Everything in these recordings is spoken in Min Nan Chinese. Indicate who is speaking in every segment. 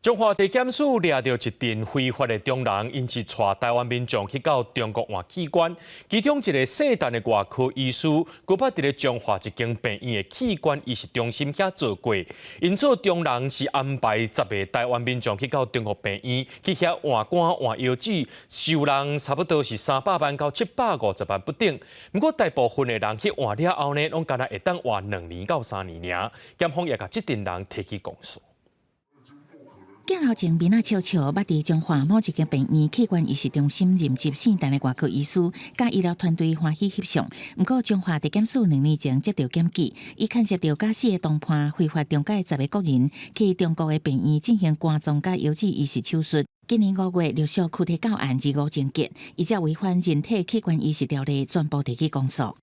Speaker 1: 彰化地檢署掠著一陣非法的中人，𪜶是帶台灣民眾去到中國換器官，其中一個姓陳的外科醫師，閣捌佇咧彰化一間病院的器官移植中心遐做過。𪜶做中人是安排10個台灣民眾去到中國病院去遐換肝換腰子，收人差不多是300萬到750萬不等。毋過大部分的人去換了後呢，攏干焦會當活2年到3年爾。檢方也共這陣人提起公訴。
Speaker 2: 鏡頭前面仔笑笑，捌佇彰化某一間病院器官移植中心任職姓陳的外科醫師，佮醫療團隊歡喜翕相。毋過彰化地檢署2年前接著檢舉，伊牽涉著佮四个同伴非法中介10個國人去中國的病院進行肝臟佮腰子移植手術。今年5月陸續拘提到案二五情節，依照違反人體器官移植條例，全部提起公訴。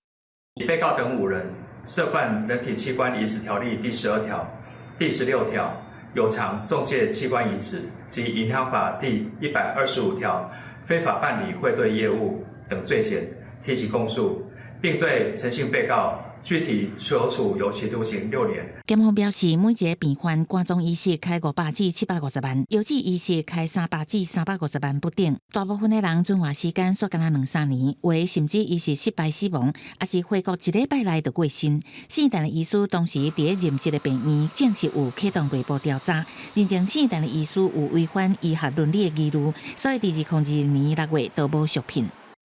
Speaker 3: 被告等五人涉犯人體器官移植條例第12條、第16條，有償仲介器官移植及銀行法第125條非法辦理匯兌業務等罪嫌，提起公訴，並對陳姓被告具體求處有期徒刑6年。
Speaker 2: 檢方表示，每一个病患肝臟移植開500至750萬，腰子移植開300至350萬不等。大部分的人存活時間煞干焦兩三年，有的甚至移植失敗死亡，抑是回國一禮拜內就過身。姓陳的醫師當時佇咧任職的病院，證實有啟動內部調查，認定姓陳的醫師有違反醫學倫理的疑慮，所以佇2022年6月都無續聘。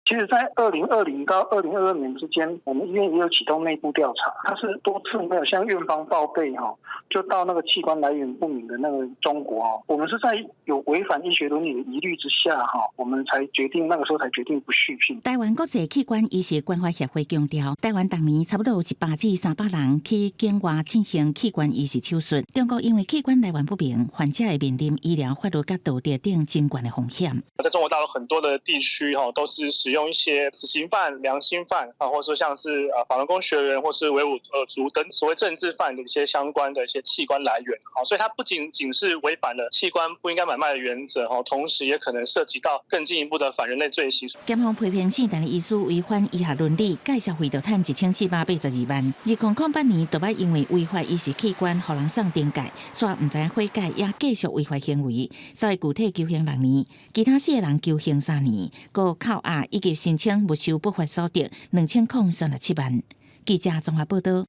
Speaker 4: 其實，在2020到2022年之間，我們醫院也有啟動內部調查，他是多次沒有向院方報備，哈，就到那個器官來源不明的那個中國，哈，我們是在有違反醫學倫理的疑慮之下，哈，我們才決定那個時候才決定不續聘。
Speaker 2: 台灣國際器官移植關懷協會強調，台灣逐年差不多有100至300人去境外進行器官移植手術。中國因為器官來源不明，患者會面臨醫療、法律佮道德等真懸的風險。
Speaker 5: 在中國大陸很多的地區，哈，都是使用一些死刑犯、良心犯啊，或者說像是法輪功學員或是維吾爾族等所謂政治犯的一些相關的一些器官來源，好，所以它不僅僅是違反了器官不應該買賣的原則，哈，同時也可能涉及到更進一步的反人類罪行。
Speaker 2: 檢方批評姓陳的醫師違反醫學倫理，蓋社會著趁1482萬。2008年就捌因為違法移植器官，予人送懲戒，煞毋知影悔改，也繼續違法行為，所以具體求刑6年，其他四個人求刑3年，閣扣押以及申請沒收不法所得2037萬。記者綜合報道。